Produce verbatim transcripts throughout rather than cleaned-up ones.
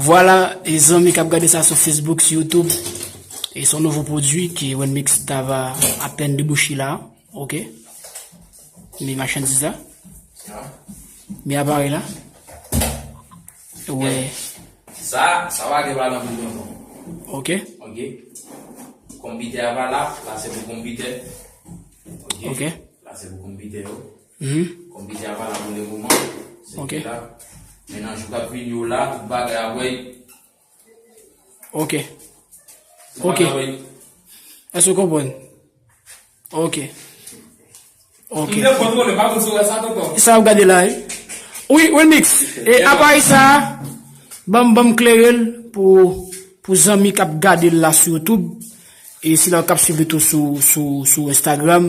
Vwala, e zanmi k ap gade sa sou Facebook, sou YouTube, e se yon nouvo pwodui ke Wenmix ta va apèn debouche la, oke? Men machandiz la, men aparèy la, wè. Sa, sa pa gen pa nan bouton non. Oke. Oke. Konpitè a pa la, la se pou konpitè. Oke. Oke. La se pou konpitè yo. Mhm. Konpitè a pa la pou le moman. Se Oke. Ki la. Men nan jou k ap vini yo la, tout bagay ap wè. Oke. Tout Oke. Bagay ap wè. Èske w konprann? Oke. Oke. M te kontrole, pa konn si w wè sa tonton. Sa w gade la, wi. Wi, Wenmix. E aparèy sa, ban m, ban m klere l pou, pou zanmi k ap gade l la sou YouTube. E sila k ap swiv li tou sou, sou, sou Instagram,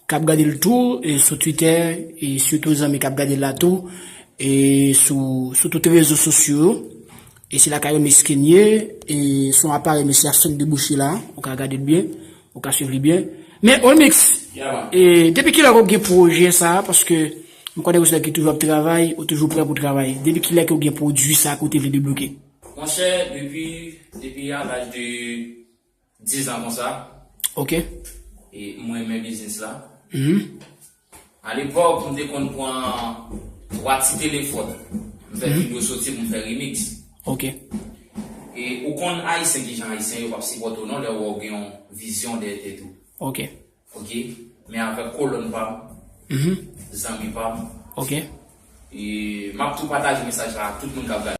k ap gade l tou, e sou Twitter, e sitou zanmi k ap gade l la tou, e sou, sou tout rezo sosyo yo. E sila k ap Wenmix Kenye, e se yon aparèy mesye ap fèk debouche la, ou ka gade l byen, ou ka swiv li byen. Men, Wenmix, Yeah, man. e depi kilè w gen pwojè sa, paske m konnen w se nèg ki toujou ap travay, ou toujou prè pou travay. Depi kilè ke w gen pwodui sa ke w te vle debloke? Monchè, depi, depi a laj de diz an konsa, Oke. E mwen renmen biznis la. Mhm. Alepòk, m te konn pran twa ti telefòn. M fè videyo soti pou m fè remix. Oke. E ou konn Ayisyen, kijan Ayisyen yo p ap sipòte w non, lè w wè w gen yon vizyon dèyè tèt ou. Oke. Oke? Men avèk kolòn pa m, Mhm. zanmi pa m, Oke. e m ap tou pataje mesaj la ak tout moun k ap gade.